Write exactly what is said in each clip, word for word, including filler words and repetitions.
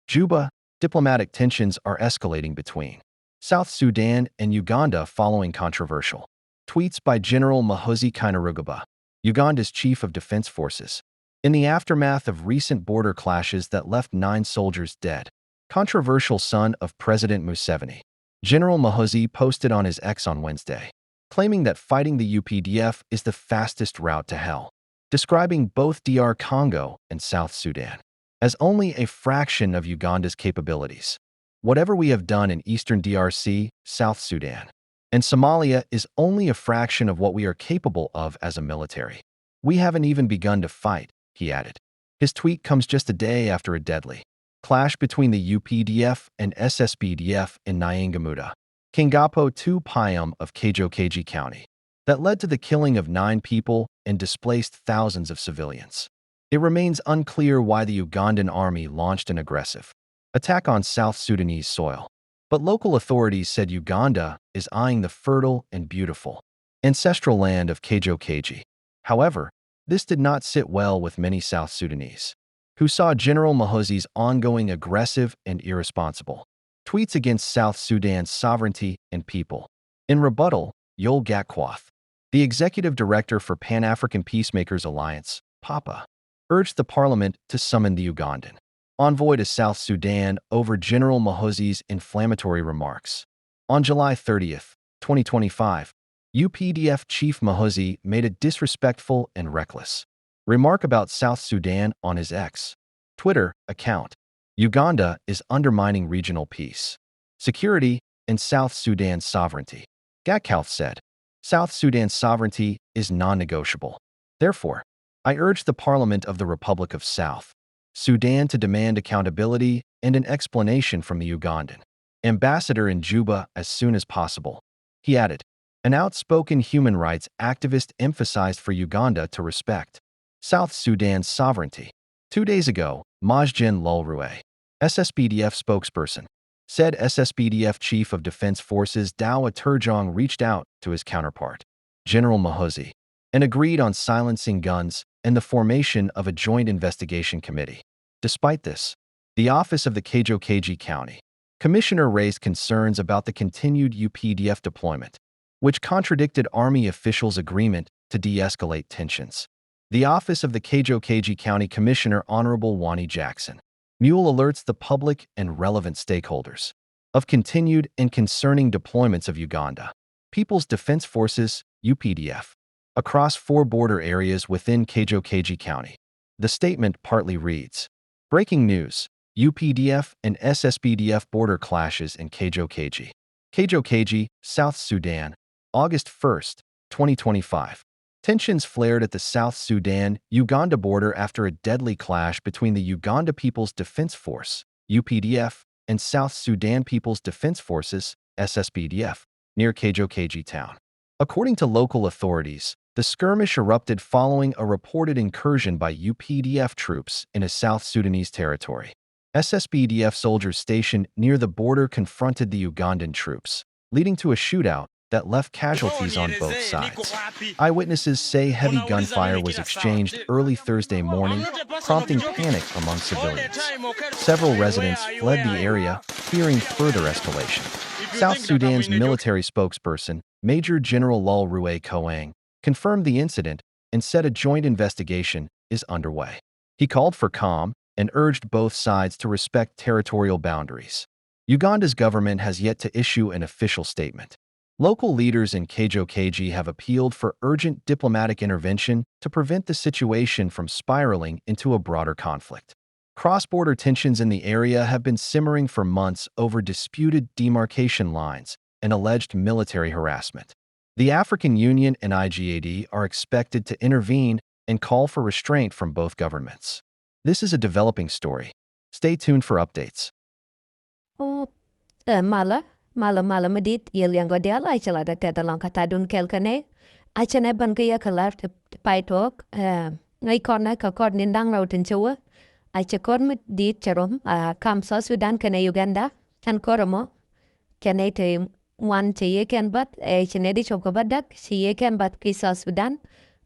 Juba, diplomatic tensions are escalating between South Sudan and Uganda following controversial tweets by General Muhoozi Kainerugaba, Uganda's chief of defense forces, in the aftermath of recent border clashes that left nine soldiers dead. Controversial son of President Museveni. General Muhoozi posted on his X on Wednesday, claiming that fighting the U P D F is the fastest route to hell, describing both D R Congo and South Sudan as only a fraction of Uganda's capabilities. Whatever we have done in eastern D R C, South Sudan, and Somalia is only a fraction of what we are capable of as a military. We haven't even begun to fight, he added. His tweet comes just a day after a deadly clash between the U P D F and S S P D F in Nyangamuda, Kingapo two Payam of Kajo Keji County, that led to the killing of nine people and displaced thousands of civilians. It remains unclear why the Ugandan army launched an aggressive attack on South Sudanese soil, but local authorities said Uganda is eyeing the fertile and beautiful ancestral land of Kajo Keji. However, this did not sit well with many South Sudanese, who saw General Muhoozi's ongoing aggressive and irresponsible tweets against South Sudan's sovereignty and people. In rebuttal, Yul Gatkuoth, the executive director for Pan-African Peacemakers Alliance, PAPA, urged the parliament to summon the Ugandan envoy to South Sudan over General Muhoozi's inflammatory remarks. On July thirtieth, twenty twenty-five, U P D F chief Muhoozi made a disrespectful and reckless remark about South Sudan on his X, Twitter, account. "Uganda is undermining regional peace, security, and South Sudan's sovereignty," Gatkuoth said. "South Sudan's sovereignty is non-negotiable. Therefore, I urge the Parliament of the Republic of South Sudan to demand accountability and an explanation from the Ugandan ambassador in Juba as soon as possible," he added. An outspoken human rights activist emphasized for Uganda to respect South Sudan's sovereignty. Two days ago, Maj Gen Lul Rue, S S P D F spokesperson, said S S P D F Chief of Defense Forces Dawa Turjong reached out to his counterpart, General Muhoozi, and agreed on silencing guns and the formation of a joint investigation committee. Despite this, the office of the Kajo Keji County commissioner raised concerns about the continued U P D F deployment, which contradicted army officials' agreement to de-escalate tensions. The office of the Kajo Keji County Commissioner, Honorable Wani Jackson Mule, alerts the public and relevant stakeholders of continued and concerning deployments of Uganda People's Defense Forces, U P D F, across four border areas within Kajo Keji County. The statement partly reads, "Breaking news: U P D F and S S P D F border clashes in Kajo Keji, Kajo Keji, South Sudan, August first, twenty twenty-five. Tensions flared at the South Sudan-Uganda border after a deadly clash between the Uganda People's Defense Force, U P D F, and South Sudan People's Defense Forces, S S P D F, near Kajo Keji town." According to local authorities, the skirmish erupted following a reported incursion by U P D F troops in a South Sudanese territory. S S P D F soldiers stationed near the border confronted the Ugandan troops, leading to a shootout that left casualties on both sides. Eyewitnesses say heavy gunfire was exchanged early Thursday morning, prompting panic among civilians. Several residents fled the area, fearing further escalation. South Sudan's military spokesperson, Major General Lul Rue Koang, confirmed the incident and said a joint investigation is underway. He called for calm and urged both sides to respect territorial boundaries. Uganda's government has yet to issue an official statement. Local leaders in Kajo Keji have appealed for urgent diplomatic intervention to prevent the situation from spiraling into a broader conflict. Cross-border tensions in the area have been simmering for months over disputed demarcation lines and alleged military harassment. The African Union and I G A D are expected to intervene and call for restraint from both governments. This is a developing story. Stay tuned for updates. Ɔ, ɛ, malä, malä, malä mi dit, yɛ liɛŋ gɔ̱ diaal, a cɛ lat ɛ tɛth ɛlɔ̱ŋ kä tha̱a̱dun kɛl kä nɛy. A cɛ nɛ bän kä yɛ kä la̱r ti, ti pay tuɔɔk, ɛ, ŋäc kɔn nɛ kä kɔr ni̱n da̱ŋ rɛw tin cɛ wä. A cɛ kɔr mi dit cɛ rom, a, kam South Sudan kɛnɛ Uganda, kɛn kɔr ɛmɔ. Cɛ nɛy ti ŋuan cɛ yɛ kɛn bath, ɛ, cɛ nɛy ti cop kɛ bath däk, cɛ yɛ kɛn bath ki South Sudan.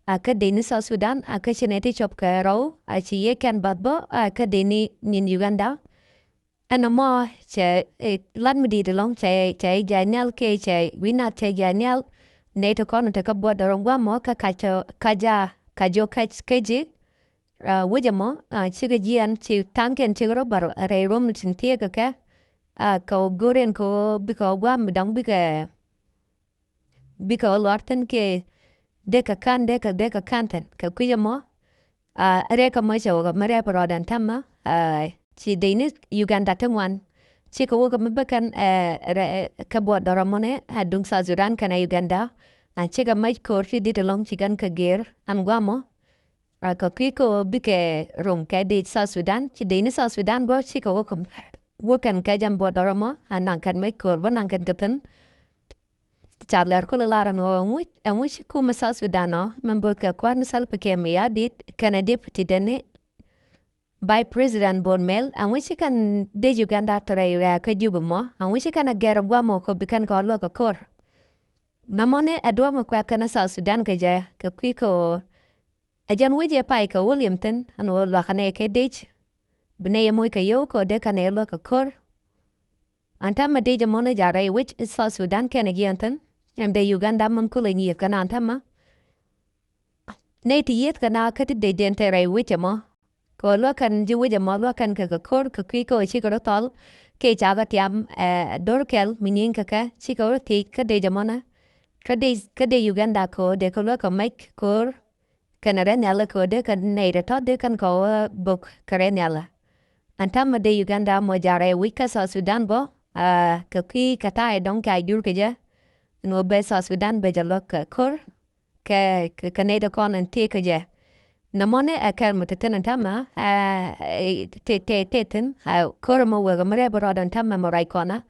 A kä deni South Sudan, a kä cɛ nɛy ti cop kɛ rɛw, a cɛ yɛ kɛn bath bä, a kä deni ni̱n Uganda. Ɛn ɛmɔ cɛ, eh, lat mi di̱i̱t ɛlɔ̱ŋ cɛ, cɛ jɛ nhial kɛ cɛ wi̱i̱ nath cɛ jɛ nhial. Nɛy ti kɔn ti kä buɔt dɔrɔ gua̱a̱mɔ kä kac, kac a, kac jɔ kac kɛ ji̱. Ah, wec ɛmɔ, ah, cikɛ jiɛɛn ci tha̱a̱ŋkiɛn cikɛ rɔ bar rɛy rom tin thieekä kɛ. Ah, kɛ ɣöö go̱o̱r ɛn kɛ ɣöö bikɛ ɣöö gua̱a̱m mi dɔ̱ŋ bikɛ, bikɛ ɣöö luaar thi̱n kɛ dee kɛ ka̱n, dee kɛ, dee kɛ ka̱n thi̱n. Kɛ kui̱c ɛmɔ, ah, rɛɛkä mɔ cɛ wä kɛ mi rɛp rɔɔdɛn täämɛ, ah, ci dec ni Uganda ti ŋuan. Cikɛ wä kɛ mi bä kɛn, eh, rɛ-, kɛ buɔt dɔrɔ mɔnɛ, ah, duŋ South Sudan kɛnɛ Uganda. Ah, cikɛ mac ko̱o̱r ti di̱t ɛlɔ̱ŋ ci kɛn kɛ gɛr ɛn gua̱a̱mɔ. Ah, kɛ kui̱ kä ɣöö bikɛ rom kɛ dec South Sudan, ci dec ni South Sudan bä cikɛ wä kɛ, wä kɛn kɛ jɛn buɔt dɔrɔ mɔ, ah, naŋ kɛn mec ko̱o̱r bä naŋ kɛn kɛ thi̱n. Ca lɛr kulɛ lar ɛn ɣöö ɛŋu, ɛŋu ci kumɛ South Sudan ɔ, mɛn bo̱o̱th kɛ kua̱r ni Salva Kiir Mayardit, kɛnɛ deputy deni Vice President Bol Mel, ɛŋu ci kɛn dec Uganda tɔrɛ rɛɛ kä Juba mɔ, ɛŋu ci kɛn ɛ gɛr ɛ gua̱a̱mɔ kɛ bi kɛn kɛ ɣɔl luäk ɛ ko̱r. Nɔmɔni ɛ duɔ̱ɔ̱p mi kuɛk kɛnɛ South Sudan kɛ jɛ, kɛ kui̱ kɛ ɣöö ɛ jɛn wec ɛ pay kɛ William thi̱n, ɛn ɣöö luakä nɛy kɛ dec. Bi nɛy ɛ moc kɛ yio̱w kɛ ɣöö dee kɛn ɛ luäk ɛ ko̱r. Ɛn täämɛ dec ɛmɔni ja̱ rɛy wec South Sudan kɛnɛ jiɛn thi̱n. Ɛn dec Uganda min kulɛ nyieth kɛn ɛn täämɛ. Nɛy ti yieth kɛn a kä ti dec den te rɛy wec ɛmɔ. Kɛ ɣöö luäk kɛn ji̱ wec ɛmɔ luäk kɛn kɛ kɛ ko̱r kɛ kui̱ kɛ ɣöö cikɛ rɔ thɔl. Kɛ ca kɛ tiam, eh, do̱r kɛl mi nyieny kɛ kɛ cikɛ rɔ thiec kä dec ɛmɔnɛ. Kä dec, kä dec Uganda kɛ ɣöö dee kɛ luäk kɛ mec ko̱r. Kɛnɛ rɛy nhial kɛ ɣöö dee kɛ nɛy rɛ tɔ̱ dee kɛn kɛ ɣöö bök kɛ rɛy nhial. Ɛn täämɛ dec Uganda mɔ ja̱ rɛy wec kä South Sudan bä, ah, kɛ kui̱ kɛ ta̱a̱ dɔ̱ŋ ca jur kɛ jɛ. Ɛn ɣöö bɛ South Sudan bɛ jɛ luäk kɛ ko̱r. Kɛ, kɛ, kɛ nɛy ti kɔn ɛn tëë kɛ jɛ. Nɔmɔni ɛ kɛl mi te thi̱n ɛn täämɛ, ah, eh, te, te, te thi̱n, ah, ko̱r ɛmɔ wekɛ mi rɛp rɔɔdɛ ɛn täämɛ mɔ ruac kɔnä.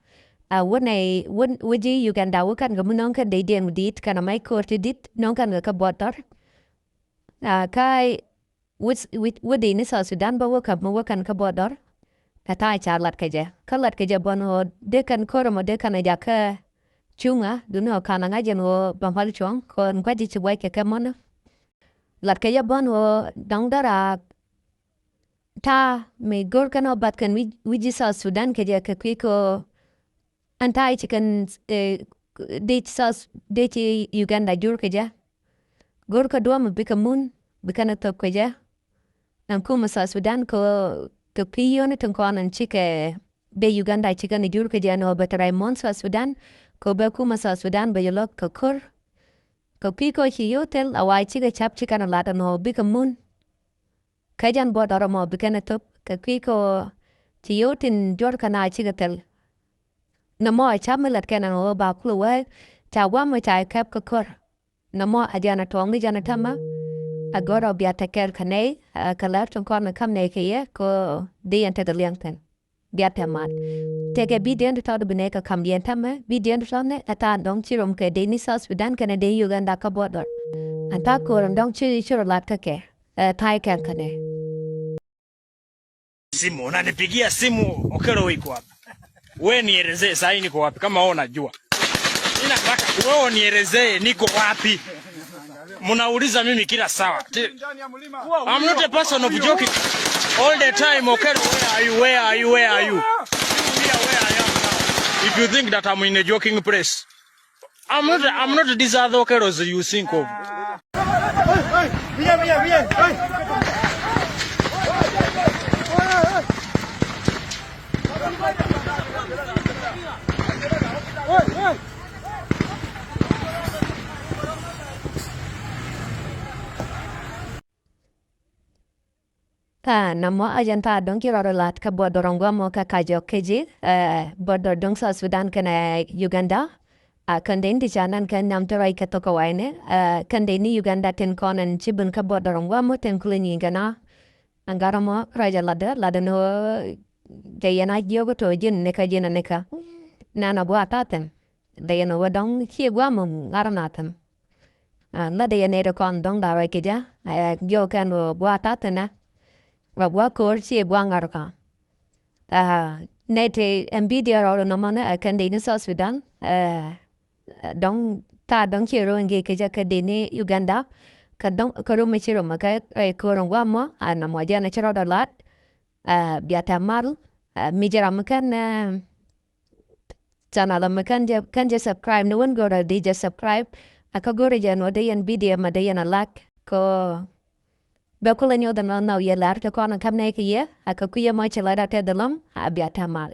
Ah, wä nɛy, wä, wä ji̱ Uganda wä kɛn kɛ mi nɔŋ kɛn dec diɛn mi di̱i̱t kɛnɛ mac ko̱r ti di̱t nɔŋ kɛn kɛ kä buɔt dɔr. Ah, kä wä, wä, wä dec ni South Sudan bä wä käp mi wä kɛn kä buɔt dɔr. Ɛ ta̱a̱ ca lat kɛ jɛ. Kä lat kɛ jɛ buɔn ɣöö dee kɛn ko̱r ɛmɔ dee kɛn ɛ jakä cuŋä, duni ɣöö ka̱n ɛ ŋa̱c ɛn ɣöö bɛ mal cuɔ̱ŋ, kɛ ɣöö ɛn gua̱c ji̱ ci gua̱c kɛ kɛ mɔnä. Lat kɛ jɛ buɔn ɣöö dɔ̱ŋ dära ta̱a̱ mi go̱r kɛn ɣöö bath kɛn wi̱c, wi̱c ji̱ South Sudan kɛ jɛ kɛ kui̱ kɛ ɣöö ɛn ta̱a̱ ci kɛn, eh, dec South, dec Uganda jur kɛ jɛ. Go̱r kä duɔ̱ɔ̱p mi bikɛ mun, bikɛn ɛ thöp kɛ jɛ. Ɛn kumɛ South Sudan kɛ, kɛ kui̱ yio̱o̱ni tin kɔn ɛn cikɛ dec Uganda cikɛn jur kɛ jɛ ɛn ɣöö bɛ te rɛy muɔ̱n South Sudan, kɛ ɣöö bɛ kumɛ South Sudan bɛ jɛ luäk kɛ ko̱r. Kɛ kui̱ kɛ ɣöö ci yio̱w thil a wa cikɛ ca̱p cikɛn ɛ lat ɛn ɣöö bikɛ mun. Kä jɛn buɔt dɔr ɛmɔ bikɛn ɛ thöp kɛ kui̱ kɛ ɣöö ci yio̱w tin juɔ̱r kɛn a cikɛ thil. Nɔmɔ ɛ ca̱p mi lät kɛn ɛn ɣöö ba kulɛ wee ca gua̱a̱mɔ ca kɛp kɛ ko̱r. Nɔmɔ ɛ jɛn ɛ tuɔɔk ni jɛn ɛ täämɛ. Ɛ gɔ̱r ɔ bia tekɛɛl kɛ nɛy, ɛ kɛ lär tin kɔn ɛ ka̱m nɛy kɛ yɛ kɛ ɣöö dee yɛn tekɛ liɛŋ thi̱n. Bia tɛm mat. Tekɛ bidion ti tɔt bi nɛy kɛ ka̱m yɛn täämɛ, bidion ti tɔt ni ɛ ta̱a̱ dɔ̱ŋ ci rom kɛ dec ni South Sudan kɛnɛ dec Uganda kä buɔt dɔr. Ɛn ta̱a̱ ko̱r ɛn dɔ̱ŋ ci, ci rɔ lat kä kɛ, ɛ ta̱a̱ kɛn kɛ nɛy. Simu, unanipigia simu, Okero iko wapi? Wewe nielezee saa hii niko wapi kama wewe unajua. Mimi nataka wewe unielezee niko wapi. Mnauliza mimi kila saa. Ti-, I'm not a person of joking. All the time, Okero, where are you? Where are you? Where are you? Here, where I am now. If you think that I'm in a joking place, I'm not, I'm not this other Okeros you think of. Kä nɔmɔ ɛ jɛn ta̱a̱ dɔ̱ŋ ci rɔɔdɛ lat kä buɔt dɔ̱r ɛn gua̱a̱mɔ kä kac jɔk kɛ ji̱, ɛ, buɔt dɔ̱r dɔ̱ŋ South Sudan kɛnɛ Uganda. A kɛn dee ni ti ca nɛn kɛ nhiam ti ruac kɛ thok kɛ wa̱i̱ni, ɛ, kɛn dee ni Uganda tin kɔn ɛn ci ben kä buɔt dɔ̱r ɛn gua̱a̱mɔ tin kulɛ nyi̱i̱ŋ kɛ na. Ɛn gat ɛmɔ ruac ɛ latdä, latdä ni ɣöö jɛ yɛn a jiök ɛ to̱ ji̱n nikä, ji̱n nikä. Nɛn ɛ buath ta̱a̱ thi̱n. Dee yɛn ɛ wä dɔ̱ŋ ciɛ gua̱a̱mɔ ŋa̱r ɛ na thi̱n. Ɛ, la dee yɛn nɛy ti kɔn dɔ̱ŋ da̱a̱ ruac kɛ jɛ. Ɛ, jiök kɛn ɣöö buath ta̱a̱ thi̱n ɛ. Ɣöö buath ko̱o̱r ciɛ buath ŋa̱r kä. Ɛ, nɛy ti ɛn bidiö rɔɔdɛ nɔmɔni ɛ kɛn dec ni South Sudan. Ɛ, dɔ̱ŋ ta̱a̱ dɔ̱ŋ ciɛ rɔ ɛn gee kɛ jɛ kɛ dec ni Uganda. Kɛ dɔ̱ŋ kɛ rom mi ci rom kɛ, ɛ, ko̱o̱r ɛn gua̱a̱mɔ. Ɛ, nɔmɔ jɛn ɛ ci rɔɔdɛ lat. Ɛ, bia tɛm mal. Ɛ, mi jɛ ram mi kän, ɛ, channel mi kän jɛ, kän jɛ subscribe ni wän go̱rɛ di jɛ subscribe. Ɛ, kä go̱rɛ jɛ nɔ dee yɛn video mɛ dee yɛn a like. Kɔ bɛ kulɛ nyuɔth ɛn nɔ nɔ yɛ lar kɛ kɔn kam nɛ kɛ yɛ. Ɛ, kä kui̱ yɛ mɔ ci lɔcdä tɛth ɛlɔ̱ŋ. Ɛ, bia tɛmal.